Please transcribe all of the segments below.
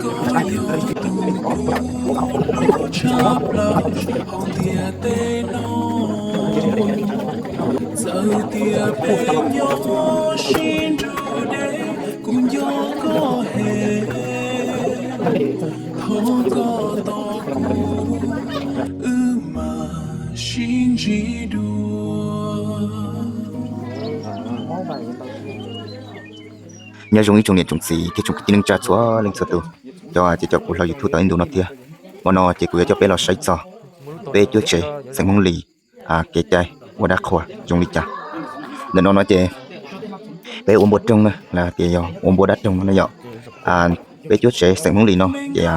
Koj yog tus koj tshaj plaws hauv ntiaj teb no. Txawm tias peb nyob sib nrug deb, kuv nco koj heev. Thov koj tos kuv, wb mam sib ntsib dua. Nyob zoo ib tsoom niam tsoom txiv thiab tsoom kwv tij neej tsa txhua leej txhua tus, cov ces cov kuv hloov YouTube tau ib ntus no thiab. Hmo no ces kuv yuav coj peb los saib txog peb cuab tsev xeem Hmoob Lis kev cai ua dab qhua zoo li cas. Ntawm no no ces peb ua npua rooj na, los tias yog ua npua dab rooj no na yom. Peb cuab tsev xeem Hmoob Lis no ces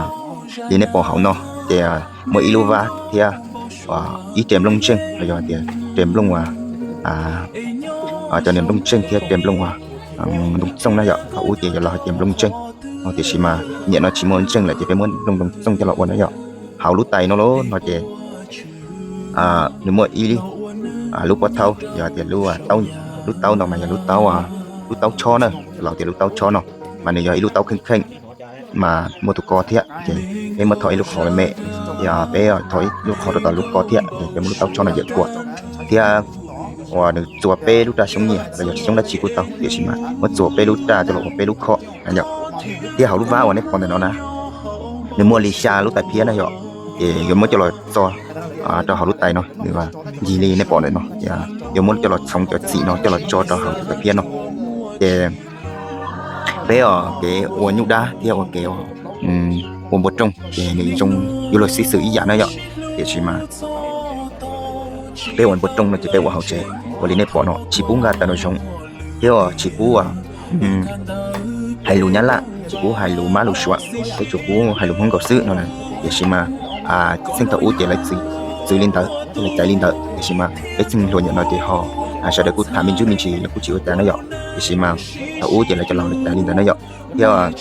li nej pom hauv no ces muaj ib lub vab thiab ib re nplooj ntseej los yog tias re nplooj uas cov niag nplooj ntseej thiab re nplooj uas ntoo txooj na yom. Thaum ub ces yog los hais tias nplooj ntseej no, tiam sis mas niaj no tsis muaj ntseej lawm ces peb muab nplooj ntoo txooj coj los ua na yom. Hauv lub tais no los no ces nws muaj ib lub pob thaub, yog tias lub taub no mas yog lub taub, lub taub chob na, los tias lub taub chob no mas nws yog ib lub taub kheej kheej mas muaj tus ko thiab ces peb muab tho ib lub qhov me me, yog peb tho ib lub qhov rau tom lub ko thiab ces peb muab lub taub chob no yawm kuam thiab uas nws txua peb lub raj xyoob nyiaj los yog xyoob dab tsi kuj tau, tiam sis mas muab txua peb lub raj coj los ua peb lub khob na yom. Thiab hauv lub vab uas nej pom ntawm no na, nws muaj li xya lub tais phiab na yom, ces yuav muab coj los txo rau hauv lub tais no, nws ncig li nej pom ntawm no, yuav muab coj los txhoov cov txim no coj los tso rau hauv tais phiab no. Ces peb os kev ua nyuj dab thiab ua kev ua npua rooj ces nws zoo yuav luag xib xwm ib yam na yom, tiam sis mas peb ua npua rooj no ces peb ua hauv tsev ua li nej pom no, tsis pub nqa tawm nraum zoov thiab tsis pub hais lus Nyab Laj, tsis pub hais lus Mab lus Suav, peb tsuas pub hais lus Hmoob nkaus xwb no. Tiam sis mas txheej thaum ub ces lawv txwv li ntawd, lawv caiv li ntawd, tiam sis mas peb txheej hluas nim no ces ho sawv daws kuj tham me ntsis me ntsis los kuj tsis ua cas na yom, tiam sis mas thaum ub ces lawv cov laus lawv caiv li ntawd na yom. Thiab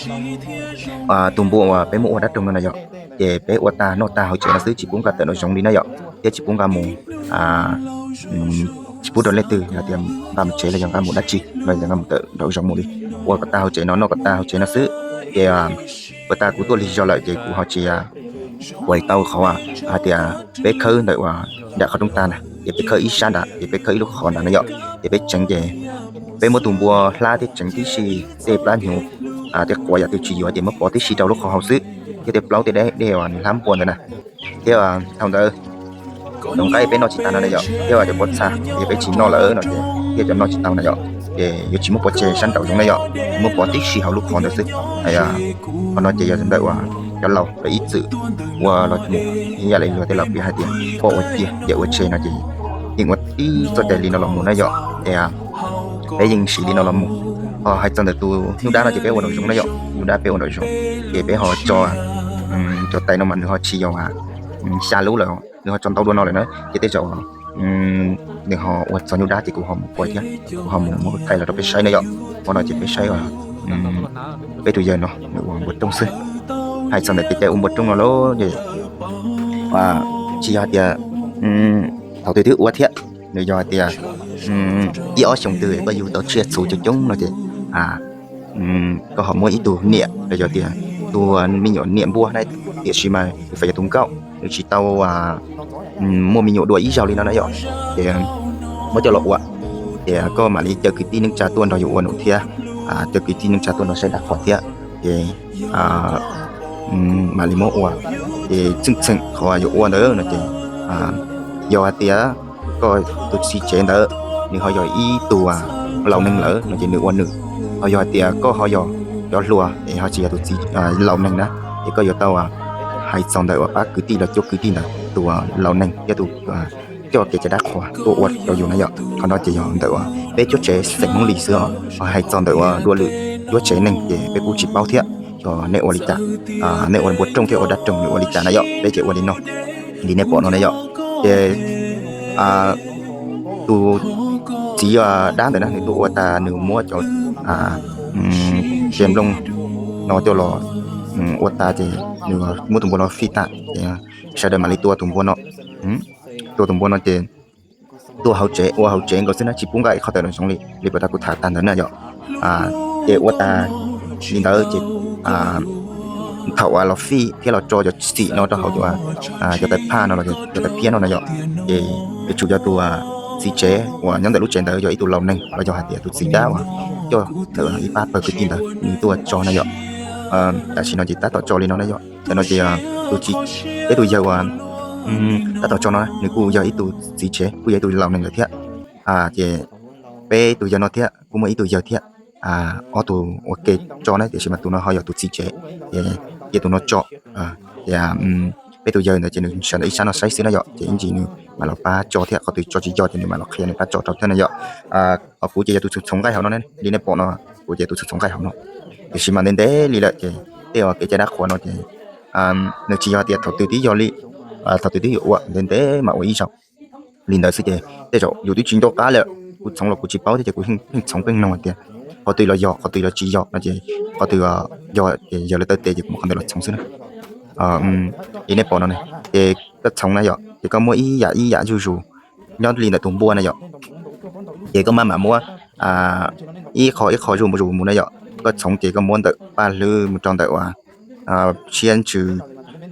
tus npua uas peb muab ua dab rooj no na yom, ces peb ua tag noj tag hauv tsev no xwb, tsis pub nqa tawm nraum zoov li na yom, thiab tsis pub nqa mus, tsis pub rau leej twg yog tias nqa mus tsev los yog nqa mus dab tsi los yog nqa mus tawm nraum zoov mus li. Ua kom tag hauv tsev no, noj kom tag hauv tsev no xwb. Ces ua tag kuv tuaj lig zog lawm ces kuv ho tsis ua tau qhov hais tias peb khawb ntawm uas nram qhov rooj tag na, ces peb khawb ib sab nrad, ces peb khawb ib lub qhov nrad na yom, ces peb tseev ces peb muab tus npua hlab thiab tseev tib si tej plab hnyuv, tej quav yam twg tsis yuav ces muab pov tib si rau lub qhov hauv xwb, thiab tej plaub tej dej uas nws hlab npua ntawd na. Thiab thaum ntawd tus nqaij peb noj tsis tag no na yom, thiab cov pob txha yog peb tsis noj lawm no ces thiab cov noj tsis tau na yom, ces yuav tsis muab pov tseg sab nraum zoov na yom, muab pov tib si hauv lub qhov ntawd xwb. Qhov no ces yog ntawm uas cov laus lawv ib txwm ua los mus, ib yam li luag tej laus piav hais tias poj ua cia yawm ua tseg no ces yeej ua tib txoj cai li no los mus na yom. Es peb yeej siv li no los mus. Ho hais txog ntawm tus nyuj dab no ces peb ua nraum zoov na yom, nyuj dab peb ua nraum zoov, ces peb ho tso cov tais no mas nws ho tsis yog xya lub lawm, nws ho tso ntau dua no lawm na, ces tej zaum nws ho ua txog nyuj dab ces kuv ho mus pom thiab, kuv ho mus muab thaij los rau peb saib na yom. Ua no ces peb saib peb tus yawg no nws ua npua rooj xwb. Hais txog ntawm kev cai ua npua rooj no lawm ces tsis yog hais tias thaum twg twb ua thiab, nws yog hais tias ib ob xyoo twg koj yug tau tsiaj txhu coob coob no ces koj ho muab ib tug niam los yog tias tus me nyuam niam npua na, tiam sis mas nws feem yog tus nkauj nws tsis tau muaj me nyuam dua ib zaug li no na yom, ces muab coj los ua, ces koj mam li caw kwv tij neej tsa tuaj nrog yus ua num thiab, caw kwv tij neej tsa tuaj nrog saib dab qhuas thiab, ces mam li muab ua. Ces txheej txheem qhov yuav ua ntawd no ces yog hais tias koj tus txiv tsev ntawd nws ho yog ib tug laus neeg lawm no ces nws ua nws. Ho yog hais tias koj ho yog cov hluas es ho tsis yog tus txiv laus neeg na, ces koj yuav tau hais txog ntawm uas pab kwv tij los cuab kwv tij ntawd, tus laus neeg thiab tus coj kev cai dab qhuas tuaj ua rau yus na yom. Qhov no ces yog ntawm uas peb cuab tsev xeem Hmoob Lis xwb os. Ho hais txog ntawm uas dua lwm cuab tsev neeg ces peb kuj tsis paub thiab. Yog nej ua li cas, nej ua npua rooj thiab ua dab rooj nws ua li cas na yom, peb ces ua li no, li nej pom no na yom. Ces tus txiv dab ntawd na nws tuaj ua tas nws muab cov tsev nplooj no coj los ua tas ces nws muab tus npua no fij tas ces sawv daws mam li tua tus npua no, tua tus npua no ces tua hauv tsev, ua hauv tsev nkaus xwb na, tsis pub nqa ib qho tawm nraum zoov li, li puas tas kuv tham tag ntawd na yom. Ces ua tas li ntawd ces thaum uas los fij thiab los tso cov xim no rau hauv cov tais phaj no los cov tais phiab no na yom, ces yuav tsum yog tus txiv tsev uas nyob ntawm lub tsev ntawd yog ib tug laus neeg los yog hais tias tus txiv dab uas coj ntawm ib pab pawg kwv tij ntawd nws tuaj tso na yom. Tam sim no ces tab tom tso li no na yom. Tam no ces tus txiv, peb tus yawg uas tab tom tso no nws kuj yog ib tug txiv tsev, kuj yog ib tug laus neeg lawm thiab. Ces peb tus yawg no thiab kuj muaj ib tug yawg thiab, ob tug ua ke tso na, tiam sis mas tus no ho yog tus txiv tsev, ces cia tus no tso. Ces peb tus yawg ntawd ces nws sawv ntawm ib sab no saib xwb na yom, ces ib ntsis nws mam los pab tso thiab, qhov twg tso tsis yog ces nws mam los qhia nws pab tso rau thiab na yom. Ho kuv ces yog tus txhoov txhoov nqaij hauv no, li nej pom no, kuv ces tus txhoov txhoov nqaij hauv no. Tiam sis mas ntev ntev li lawm ces tej uas kev cai dab qhuas no ces nws tsis yog tias thaum twg twb yog li, thaum twg twb yuav ua, ntev ntev mas ua ib zaug li ntawd xwb ces tej zaum yus twb tsis nco qab lawm, kuv txhoov los kuv tsis paub thiab ces kuv pheej txhoov pheej noog hais tias qhov twg los yog, qhov twg los tsis yog no ces qhov twg yog ces yawg lawv taw tes ces kuv mam qhov ntawd los txhoov xwb na. Li nej pom no ne, ces koj txhoov na yom, ces koj muab ib yam ib yam zuj zus nyob li ntawm tus npua na yom. Ces koj maj mam muab ib qho ib qho zuj zus mus na yom. Koj txhoov ces koj muab ntawm paj hlwb mus rau ntawm uas siab ntsws,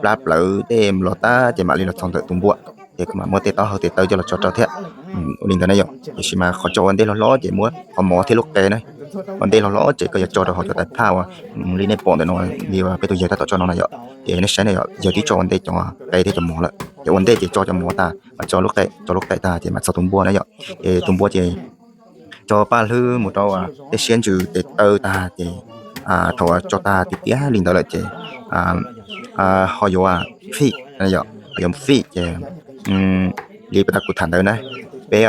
plab plawv tej los tag ces mam li los txog ntawm tus npua, ces koj mam muab tej taub hau tes taw coj los tso rau thiab. Ua li ntawd na yom. Tiam sis mas qhov tso ua ntej hlob hlob ces muab qhov mov thiab lub qe na, ua ntej hlob hlob ces koj yuav tso rau hauv cov tais phaj uas li nej pom ntawm no, li peb tus yawg tab tom tso no na yom. Ces nej saib na yom, yawg twb tso ua ntej cov qe thiab cov mov lawm, ces ua ntej ces tso cov mov tag, tso lub qe, tso lub qe tag ces mam txog tus npua na yom. Ces tus npua ces tso paj hlwb mus rau tej siab ntsws tes taw tag ces thaum tso tag tiag tiag li ntawd lawm ces ho yuav fij, ho yuav fij ces li puag ta kuv tham ntawd na, peb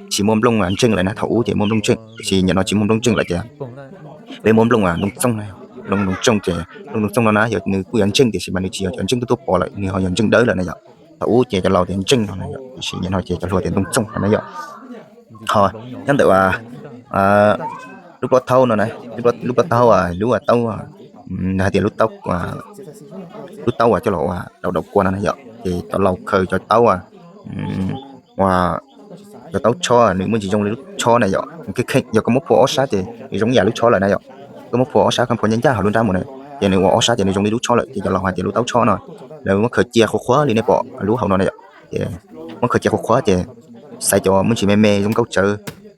tsis muaj nplooj ntseej lawm na, thaum ub ces muaj nplooj ntseej tiam sis nim no tsis muaj nplooj ntseej lawm ces peb muab nplooj ntoo txooj, nplooj ntoo txooj ces nplooj ntoo txooj no na yog nws kuj yog ntseej tiam sis mas nws tsis yog cov ntseej tuaj tuaj pom lawm, nws ho yog ntseej dawb lawm na yom. Thaum ub ces cov laus tias ntseej no na yom, tiam sis nim no ces cov hluas tias ntoo txooj no na yom. Ho nyob ntawm lub plaub thaub no na, lub plaub taub, lub taub, hais tias lub taub uas coj los ua daus daus kua no na yom, ces cov laus khaws cov taub uas cov taub tshob nws muaj ntsis zoo li lub tshob na yom, kheej kheej, yog koj muab phua ob sab ces nws zoo ib yam lub tshob lawm na yom. Koj muab phua ob sab, koj phua ncaj ncaj hauv lub nrab mus na, ces nws ua ob sab ces nws zoo li lub tshob lawm, ces cov laus hais tias lub taub tshob no. Lawv muab khaws cia qhuav qhuav li nej pom lub hauv no na yom, ces muab khaws cia qhuav qhuav ces xaiv cov muaj ntsis me me zoo nkauj tsawv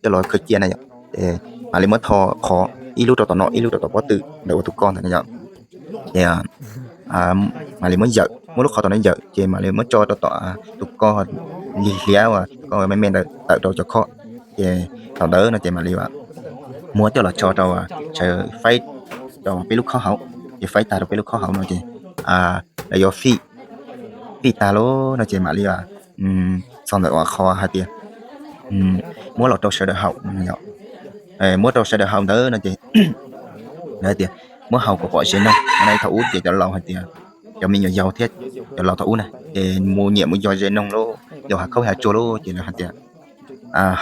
coj los khaws cia na yom, ces mam li muab tho qhov ib lub rau tom no ib lub rau tom pob tw ntawm ua tus ko ntawd na yom. Ces mam li muab yawm, muab lub qhov tom no yawm ces mam li muab tso rau tom tus ko, lig hliav uas tus ko me me ntawd tawm rau cov khob. Ces thaum ntawd no ces mam li muab coj los tso rau sawv faib rau peb lub khob hauv. Ces faib tag rau peb lub khob hauv no ces lawv yuav fij, fij tag lawm no ces mam li txog ntawm uas qhov hais tias muab los rau sawv daws haus no yom. Muab rau sawv daws haus ntawd no ces lawv hais tias muab haus kom pom zes noog no. Thaum ub ces cov laus hais tias cov me nyuam yaus thiab cov laus thaum ub na ces mus nyiam mus yos zes noog lauj, yos hav khaub hav tsuag lauj, ces lawv hais tias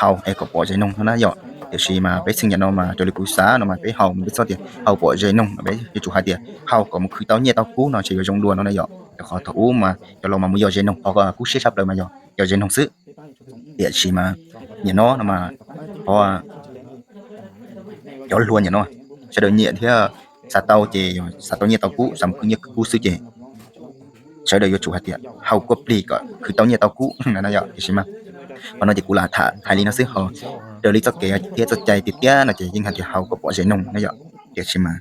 haus es kom pom zes noog no na yom. Tiam sis mas peb txheej niam no mas raws li kuv xav no mas peb haus mas peb txhob tias haus pom zes noog, peb yuav tsum hais tias haus kom mus khwv tau nyiaj tau kub no ces yuav zoo dua no na yom. Rau qhov thaum ub mas cov laus mas mus yos zes noog, qhov kub siab tshaj plaws mas yog yos zes noog xwb. Tiam sis mas niam no no mas qhov cov hluas niam no sawv daws nyiam thiab xav tau ces xav tau nyiaj tau kub, xav mus khwv nyiaj khwv kub xwb ces sawv daws yuav tsum hais tias haus kua plig kom khwv tau nyiaj tau kub na yom. Tiam sis mas qhov no ces kuv lam tham hais li no xwb ho, raws li txoj kev thiab txoj cai tiag tiag no ces yeej hais tias haus kom pom zes noog na yom. Tiam sis mas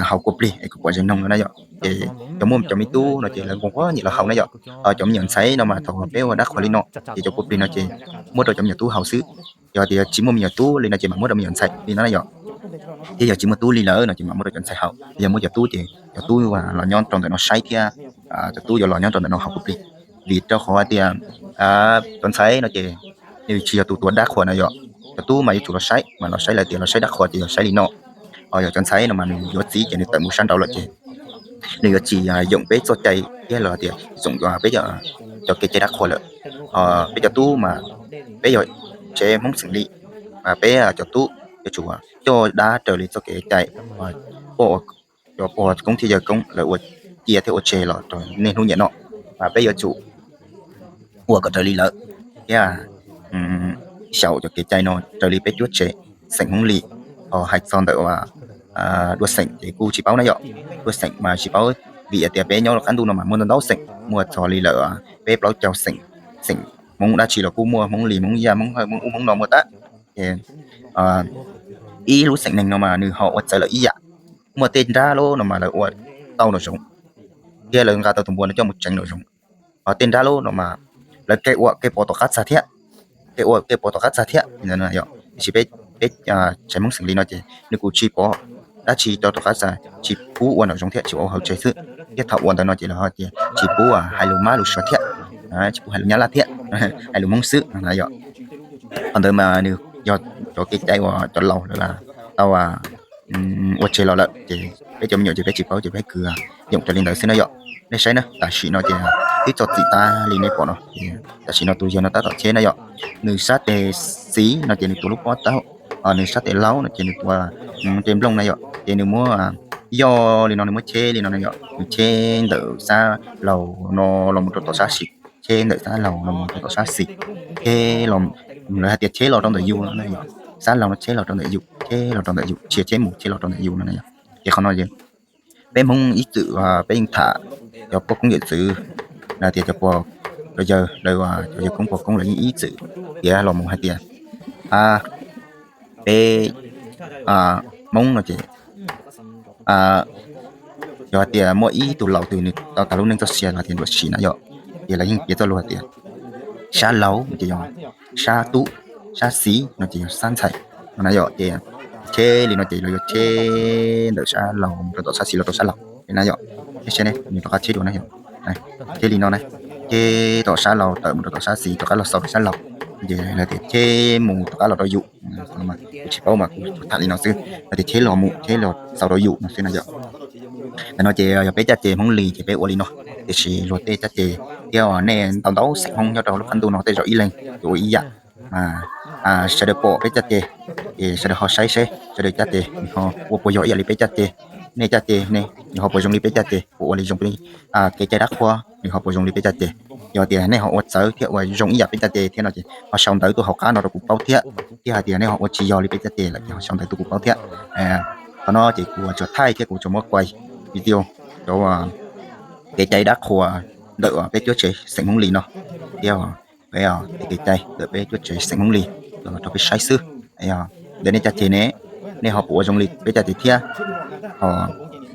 haus kua plig es kom pom zes noog no na yom. Ces cov muaj cov me tub no ces lawv nquag nquag nyiam los haus na yom. Ho cov me nyuam ntxhais no mas thaum peb ua dab qhuas li no ces cov kua plig no ces muab rau cov me nyuam tub haus xwb. Yog tias tsis muaj me nyuam tub li no ces mam muab rau me nyuam ntxhais li no na yom. Thiab yog tsis muaj tub li lawm no ces mam muab rau cov ntxhais haus, yog muaj cov tub ces cov tub los nyob rau ntawm no saib thiab cov tub yuav los nyob rau ntawm no haus kua plig. Vim rau qhov hais tias cov ntxhais no ces nws tsis yog tus tuav dab qhuas na yom. Cov tub mas yuav tsum los saib, mas los saib lawv tias los saib dab qhuas ces yog saib li no. Ho yog cov ntxhais no mas nws yuav txiv ces nws tawm mus sab nraud lawm ces nws yuav tsis yoom peb txoj cai thiab los tias yoom peb cov kev cai dab qhuas lawm. Peb cov tub mas peb yog tsev Hmoob xeem Lis, mas peb cov tub yuav tsum coj dab raws li txoj kev cai, poj, cov pog koob thiab yawg koob lawv ua cia thiab ua tseg los rau niaj hnub niam no, mas peb yuav tsum ua kom raws li lawv thiab xyaum cov kev cai no raws li peb cuab tsev xeem Hmoob Lis. Ho hais txog ntawm uas dua xeem ces kuj tsis paub na yom. Dua xeem mas tsis paub vim tias peb nyob qab ntuj no mas muaj ntau ntau xeem, muaj txog li lawm peb plaub caug xeem. Xeem Hmoob dab tsi los kuj muaj, Hmoob Lis, Hmoob Yaj, Hmoob Hawj, Hmoob Ub Hmoob no muaj tag. Ces ib lub xeem neeg no mas nws ho ua txawv lawm ib yam. Muaj tej nrab lub no mas lawv ua tau nraum zoov, thiab lawv nqa tau tus npua no coj mus tseev nraum zoov. Ho tej nrab lub no mas lawv kev ua kev pov tom qab txag thiab, kev ua kev pov tom qab txag thiab. Tiam sis peb tsev Hmoob xeem Lis no ces nws kuj tsis pov dab tsi rau tom qab txag, tsis pub ua nraum zoov thiab tsis ua hauv tsev xwb. Thiab thaum ua ntawd no ces lawv ho tias tsis pub hais lus mab lus suav thiab, tsis pub hais lus Nyab Laj thiab, hais lus Hmoob xwb no yom. Qhov ntawd mas nws yog cov kev cai uas cov laus lawv tau ua tseg los lawm ces peb cov me nyuam ces peb tsis paub ces peb kwv yoom raws li ntawd xwb na yom. Nej saib na, tam sim no ces twb txog txim tag li nej pom no. Tam sim no tus yawg no tab tom cheb na yom, nws sab tes xis no ces nws tuav lub pob taub, nws sab tes laub no ces nws tuav tej nplooj na yom, ces nws muab yoj li no, nws muab cheb li no na yom, nws cheb ntawm sab laug no los mus rau tom sab xis, cheb ntawm sab laug no mus rau tom sab xis, cheb, lawv hais tias cheb los rau ntawm yus no na yom, sab laug no cheb los rau ntawm yus, cheb los rau ntawm yus, tsis yog cheb mus cheb los rau ntawm yus no na yom. Ces qhov no peb Hmoob ib txwm peb yeej tham cov pog koob yawm txwv, tias cov pog, cov yawg, lawv cov yawg koob pog koob lawv yeej ib txwm piav los mus hais tias peb Hmoob no ces yog hais tias muaj ib tug laus twg nws tau tag lub neej txoj sia los tias nruam sim na yom, ces lawv yeej piav txoj lus hais tias sab laug no ces yog sab tub, sab xis no ces yog sab ntxhais no na yom. Ces cheb li no ces lawv yuav cheb ntawm sab laug mus rau tom sab xis los rau sab laug li na yom. Nej saib ne, nws rov qab cheb dua na yom, cheb li no na, cheb tom sab laug tawm mus rau tom sab xis rov qab los xaus rau sab laug. Ces lawv tias cheb mus rov qab los rau yus, kuv tsis paub mas kuv tham li no xwb, lawv tias cheb los mus cheb los xaus rau yus no xwb na yom. Ntawm no ces yog peb caj ces Hmoob Lis ces peb ua li no, tiam sis luag tej caj ces thiab nej ntau ntau xeem Hmoob nyob rau lub qab ntuj no tej zaum ib leeg yuav ua ib yam. Sawv daws pom peb caj ces, ces sawv daws ho saib seb sawv daws caj ces nws ho ua puas yog ib yam li peb caj ces. Nej caj ces ne, nws ho puas zoo li peb caj ces, puas ua li zoo li kev cai dab qhuas, nws ho puas zoo li peb caj ces. Yog tias nej ho ua txawv thiab ua zoo ib yam peb caj ces thiab no ces ho sau ntawv tuaj hauv qab no rau kuv paub thiab. Thiab hais tias nej ho ua tsis yog li peb caj ces lawm ces ho sau ntawv tuaj kuv paub thiab. Qhov no ces kuv tsuas thaij thiab kuv tsuas muab kuai video rau kev cai dab qhuas ntawm peb cuab tsev xeem Hmoob Lis no, thiab peb kev cai ntawm peb cuab tsev xeem Hmoob Lis los rau peb saib xwb. Ntawm nej caj ces ne, nej ho puas ua zoo li peb caj ces thiab, ho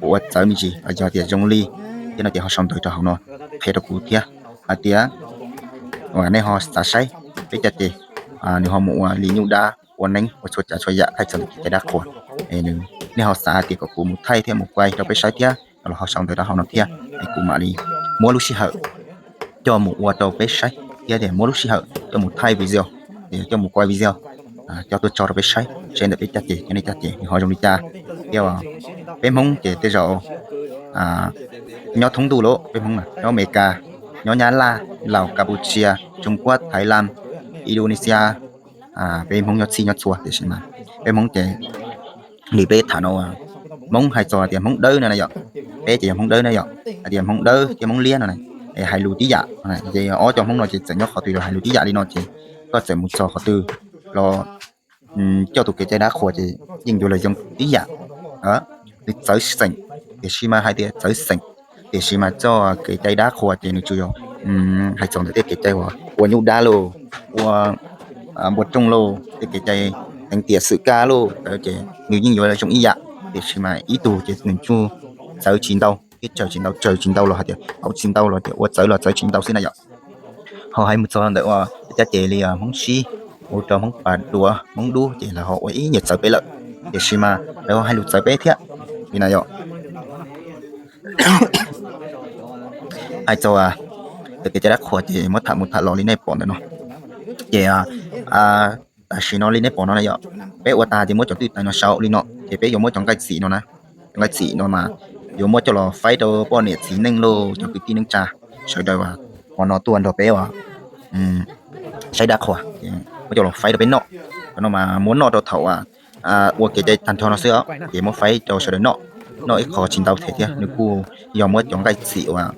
puas ua txawv me ntsis, yog tias zoo li thiab no ces ho sau ntawv rau hauv no qhia rau kuv thiab hais tias nej ho xav saib peb caj ces nws ho mus ua li nyuj dab ua neeb ua txhua tsav txhua yam thaij txog kev cai dab qhuas. Nej ho xav hais tias kom kuv mus thaij thiab mus kuai rau peb saib thiab no los ho sau ntawv rau hauv no thiab, es kuv mam li muab lub sij hawm coj mus ua rau peb saib thiab tias muab lub sij hawm coj mus thaij video, coj mus kuai video, coj tuaj tso rau peb saib seb ntawm peb caj ces thiab nej caj ces nws ho zoo li cas. Thiab peb Hmoob ces tej zaum nyob thoob ntuj lawm, peb Hmoob nyob Amelikas, nyob Nyab Laj, Laus, Kapucia, Tsoob Kuab, Thailand, Indonesia, peb Hmoob nyob txhij nyob txhua tiam sis mas peb Hmoob ces li peb tham no, Hmoob hais txog tias Hmoob dawb no na yom, peb ces yog Hmoob dawb na yom, hais tias Hmoob dawb thiab Hmoob liab no na, es hais lus tib yam, ces ob cov Hmoob no ces txawm nyob qhov twg los hais lus tib yam li no ces koj txawm mus txog qhov twg los coj tus kev cai dab qhuas ces yeej yuav los zoo tib yam. Nws txawv xeem, tiam sis mas hais tias txawv xeem, tiam sis mas txoj kev cai dab qhuas ces nws tsuas yog hais txog ntawm tej kev cai uas ua nyuj dab lauj, ua npua rooj lauj, tej kev cai teev tiam xwm kab lauj, ces nws yeej yuav zoo ib yam, tiam sis mas ib tug ces nws tsuas txawv tsis ntau thiab tsawg tsis ntau, tsawg tsis ntau los hais tias txawv tsis ntau los tias ua txawv los txawv tsis ntau xwb na yom. Ho hais mus txog ntawm ua caj ces li Hmoob Sib, ua rau Hmoob Pas Duav, Hmoob Dub ces lawv ho ua ib nyuag txawv peb lawm, tiam sis mas lawv ho hais lus txawv peb thiab li na yom. Hais txog ntawm kev cai dab qhuas ces muab tham mus tham los li nej pom ntawm no. Ces tam sim no li nej pom no na yom, peb ua tag ces muab cov twj tais no sau li no ces peb yuav muab cov nqaij txim no na, cov nqaij txim no mas yuav muab coj los faib rau poj niam txiv neej lauj, cov kwv tij neej tsa sawv daws uas no tuaj nrog peb ua saib dab qhuas, muab coj los faib rau peb noj. Cov no mas muab noj rau thaum ua kev cai tag nrho no xwb os, ces muab faib rau sawv daws noj. Noj ib qho tsis ntau thiab, nws kuj yog muab cov nqaij txim uas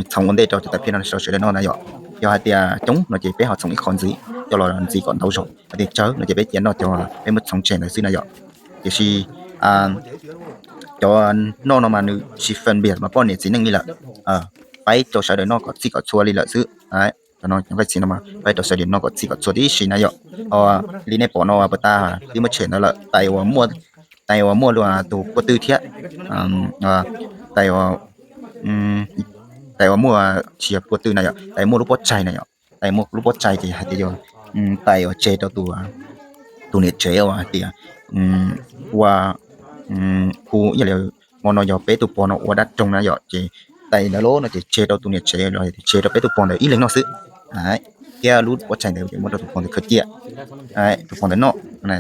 txhoov ua ntej rau cov tawm phiaj no rau sawv daws noj na yom. Yog hais tias coob no ces peb ho txhoov ib qho ntxiv coj los ntxiv kom ntau zog, hais tias tsawg no ces peb cia noj cov peb muab txhoov tseg ntawd xwb na yom. Tiam sis cov noj no mas nws tsis phân biệt mas poj niam txiv neej li lawm, faib rau sawv daws noj kom txhij kom txhua li lawm xwb. Cov nqaij txiv no mas faib rau sawv daws noj kom txhij kom txhua tib si na yom. Li nej pom no puas tas twb muab tshem ntawd lawm, tais uas muaj, tais uas muaj tus puav twg thiab, tais tais uas muaj, tsis yog puav twg na yom, tais muaj lub pob tsaig na yom, tais muaj lub pob tsaig ces hais tias yog tais uas tseg rau tus niam tsev uas hais tias ua hu ib yam li hmo no yog peb tus pog no ua dab roog na yom, ces tais ntawd los no ces tseg rau tus niam tsev los tseg rau peb tus pog ntawd ib leeg noj xwb, thiab lub pob tsaig ntawd ces muab rau tus pog ntawd khaws cia. Tus pog ntawd noj,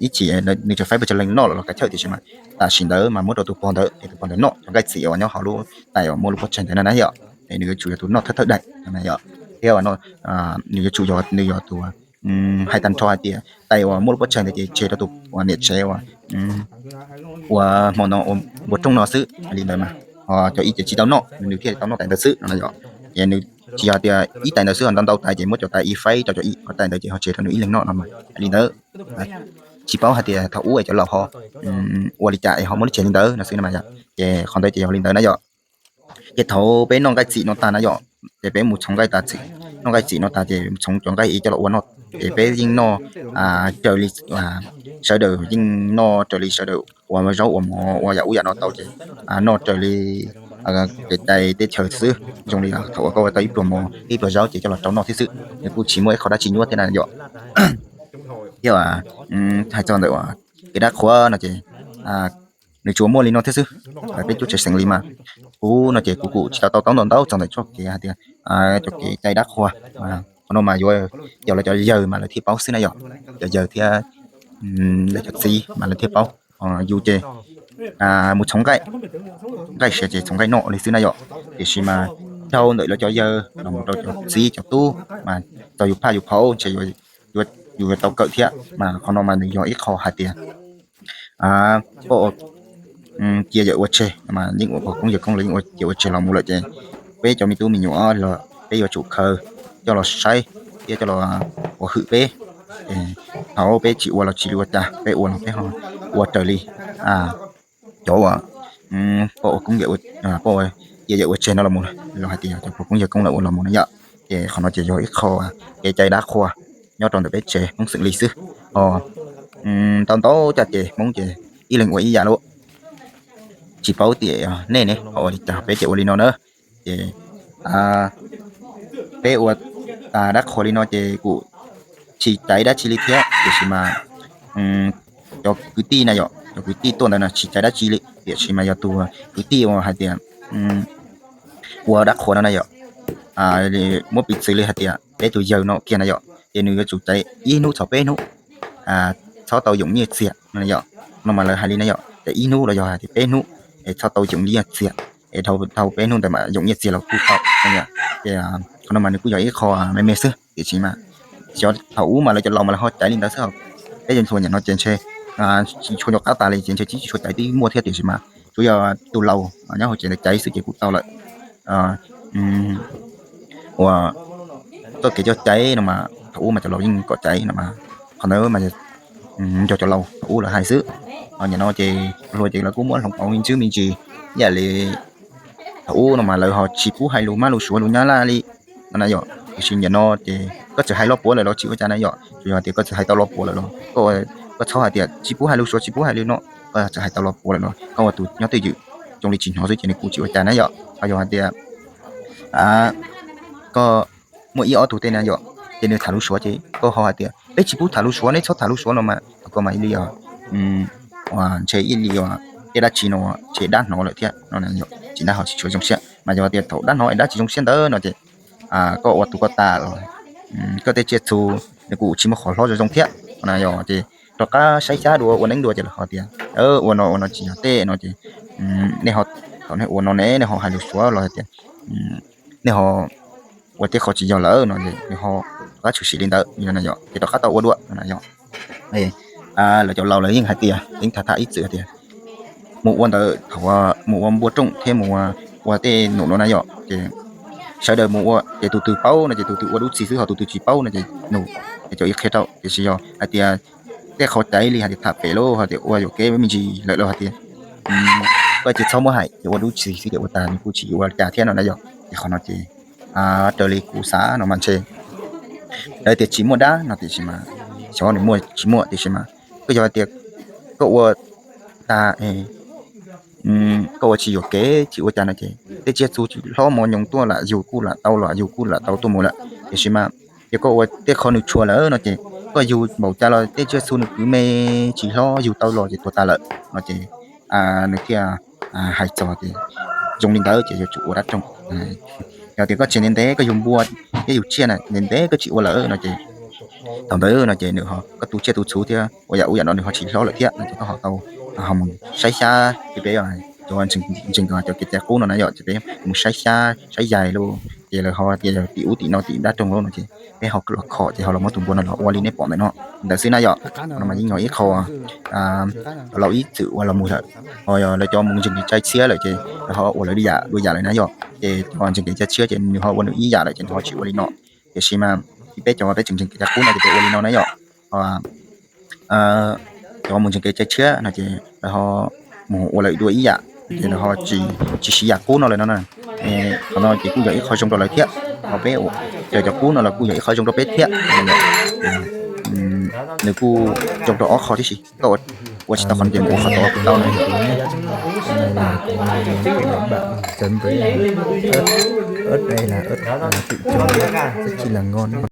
ib chim nws tseem faib pes tsawg leej noj los los kav chawj, tiam sis mas tam sim ntawd mas muab rau tus pog ntawd es tus pog ntawd noj cov nqaij txiv uas nyob hauv lub tais uas muaj lub pob tsaig ntawd na na yom. Es nws yuav tsum yog tus noj thawj thawj daim na yom, thiab nws yuav tsum yog nws yog tus hais tag nrho hais tias tais uas muaj lub pob tsaig ntawd ces tseg rau tus uas niam tsev uas uas hmo no ua npua rooj no xwb li ntawd mas, ho cov ib ces tsis tau noj, nws thiaj li tau noj tais ntawd xwb no yom. Ces nws tsis yog tias ib tais ntawd xwb, ho ntau ntau tais ces muab cov tais ib faib rau cov ib, ho tais ntawd ces ho tseg rau nws ib leeg noj no mas li ntawd. Tsis paub hais tias thaum ub es cov laus ho ua li cas es ho muab lub tseg li ntawd no xwb no mas yom. Ces qhov ntawd ces yog li ntawd na yom. Ces thaum peb noj nqaij txim no tag na yom, ces peb mus txhoov nqaij tas txim, noj nqaij txim no tas ces txhoov cov nqaij ib coj los ua noj, ces peb yeej noj raws li, sawv daws yeej noj raws li sawv daws ua zaub ua mov ua yam ub yam no tau ces noj raws li kev cai teb chaws xwb, zoo li thaum uas koj ua tau ib pluag mov ib pluag zaub ces coj los rau noj thiab xwb, nws kuj tsis muaj ib qho dab tsi nyuaj thiab na yom. Thiab hais txog ntawm kev dab qhuas no ces nws tsuas muaj li no thiab xwb. Peb cuab tsev xeem li mas kuv no ces kuv kuj tsis tau tau taub ntau ntau txog ntawm txoj kev hais tias cov kev cai dab qhuas, qhov no mas yuav yog lawv cov yawg mas lawv thiaj paub xwb na yom. Cov yawg thiab lawv cov txiv mas lawv thiaj paub. Yus ces mus txhoov nqaij, nqaij siav ces txhoov nqaij noj li xwb na yom. Tiam sis mas dhau ntawm lawv cov yawg los mus rau cov txiv cov tub mas txog yus phaj yus phaum ntshe yus yuav tau kawm thiab. Mas qhov no mas nws yog ib qho hais tias poj ua cia yawm ua tseg, mas yeej ua pog koob yawg koob los yeej ua cia ua tseg los mus lawm ces peb cov me tub me nyuam los peb yuav tsum khaws coj los saib thiab coj los ua hwm peb. Thaum peb tsis ua los tsis ua cas, peb ua los peb ua raws li cov poj ua koob, poj cia yawm ua tseg no los, los hais tias cov pog koob yawg koob lawv ua los mus na yom. Ces qhov no ces yog ib qho kev cai dab qhuas nyob rau ntawm peb tsev Hmoob xeem li xwb. Ho ntau ntau caj ces Hmoob ces ib leeg ua ib yam lauj. Tsis paub tias nej ne ho ua li cas, peb ces ua li no na. Ces peb ua tas dab qhuas li no ces kuj tsis caiv dab tsi li thiab, tiam sis mas cov kwv tij na yom, cov kwv tij tuaj ntawd no tsis caiv dab tsi li, tiam sis mas yog tus kwv tij uas hais tias ua dab qhuas no na yom, muab piv txwv li hais tias peb tus yawg no kiag na yom, ces nws yuav tsum caiv ib hnub txog peb hnub txhob tau yoom nyiaj txiag no yom. No mas lawv hais li na yom, caiv ib hnub los yog hais tias peb hnub es txhob tau yoom nyiaj txiag, es dhau peb hnub ntawd mas yoom nyiaj txiag los kuj tau. Ces qhov no mas nws kuj yog ib qho me me xwb, tiam sis mas xyov thaum ub mas lawv cov laus mas lawv ho caiv li ntawd xwb. Peb cov ntxhua nyam no ces ntshe tsis tshua nco qab tas li, ces ntshe tsis tshua caiv, twb muaj thiab, tiam sis mas tsuas yog tus laus nyob hauv tsev ntawd caiv xwb ces kuj tau lawm. Ua txoj kev coj caiv no mas thaum ub mas cov laus yeej kom caiv no mas, qhov ntawd mas yog cov laus thaum ub lawv hais xwb. Nyam no ces hluas ces lawv kuj muab hloov pauv me ntsis me ntsis, ib yam li thaum ub no mas lawv ho tsis pub hais lus mab lus suav lus nyab laj li no na yom. Tiam sis nyam no ces koj txawm hais lo puav lawm los tsis ua cas na yom, tsuas yog tias koj txawm hais tau lo puav lawm los koj txhob hais tias tsis pub hais lus suav tsis pub hais lus no, koj txawm hais tau lo puav lawm los koj ua tus nyob twj ywm zoo li tsis hnov xwb ces nws kuj tsis ua cas na yom. Ho yog hais tias koj muaj ib ob tug tej na yom, ces nws tham lus suav ces koj ho hais tias peb tsis pub tham lus suav, neb txhob tham lus suav no mas koj mas ib li os, ntshe ib li os, tej dab tsi no ntshe dab hnov lawm thiab no, tsis dab ho tsis tshua zoo siab. Mas yog tias thaum dab hnov es dab tsis zoo siab ntawd no ces koj ua tus koj tas los koj tej tsiaj txhu nws kuj tsis muaj qhov hlob zoo zoo thiab. Yog ces rov qab saib xyab dua ua neeb dua ces lawv ho tias ua no ua no tsis yog tej no ces nej ho, thaum nej ua no ne nej ho hais lus suav los hais tias nej ho ua tej qhov tsis yog lawm no ces nws ho rov qab tshwm sim li ntawd no yom, ces rov qab tau ua dua no yom. Lawv cov laus lawv yeej hais tias yeej tham tham ib txwm hais tias mus ua ntawd thaum mus ua npua rooj thiab mus ua tej num no na yom, ces sawv daws mus ua ces tus twg paub no ces tus twg ua dub txig xwb, ho tus twg tsis paub no ces num, ces cov ib qhia rau. Tiam sis yog hais tias tej qhov caiv li hais tias tham pem lub hais tias ua yuam kev me ntsis lawm los hais tias koj cia txhob muab hais, ces ua dub tsi xwb ces ua tag, nws kuj tsis yuav ua cas thiab no na yom. Ces qhov no ces raws li kuv xav no mas ntshe lawv tias tsis muaj dab no tiam sis mas, xyov nws muaj tsis muaj tiam sis mas koj yog tias koj ua tag, koj ua tsis yuam kev tsis ua cas no ces tej tsiaj txhu tsis hlob mos nyoos tuaj lam yug kuj lam tau los yug kuj lam tau tuaj mus lawm. Tiam sis mas yog koj ua tej qho nws tshua lawm no ces koj yug npaum cas los tej tsiaj txhu nws kwv me tsis hlob yug tau los ces tuag tas lawm no ces nws thiaj hais txog tias zoo li ntawd ces yuav tsum ua dab roog. Yog tias koj tseem ntev ntev koj yug npua thiab yug tsiaj na ntev ntev koj tsis ua lawm no ces thaum ntawd no ces nws ho koj tu tsiaj tu txhu thiab ua yam ub yam no nws ho tsis hlob lawm thiab no ces koj ho tau ho mus saib xyab, peb cov ntseeg cov kev cai qub no na yom, ces peb mus saib xyab saib yaig lauj, ces lawv ho tias yog tim ub tim no tim dab roog lauj no ces peb ho los khom ces ho los muab tus npua no los ua li nej pom ntawm no ntawd xwb na yom. No mas yeej yog ib qho laus ib txwm ua los mus lawm, ho lawv cov mus ntseeg kev cai tshiab lawm ces lawv ho ua lawv li yam dua yam lawm na yom, ces cov ntseeg kev cai tshiab ces nws ho ua nws ib yam lawm ces nws ho tsis ua li no. Tiam sis mas peb cov peb tseem ntseeg kev cai qub no ces peb ua li no na yom. Cov mus ntseeg kev cai tshiab no ces lawv ho mus ua lawv dua ib yam, ces lawv ho tsis siv yam qub no lawm no na. Qhov no ces kuj yog ib qho zoo rau lawv thiab, ho peb ua raws cov qub no los kuj yog ib qho zoo rau peb thiab. Nws kuj zoo rau ob qho tib si, koj ua tsis tau qhov no ces mus ua qhov tod tau na. Ớt đây là ớt, ớt tự trồng, rất chi là ngon.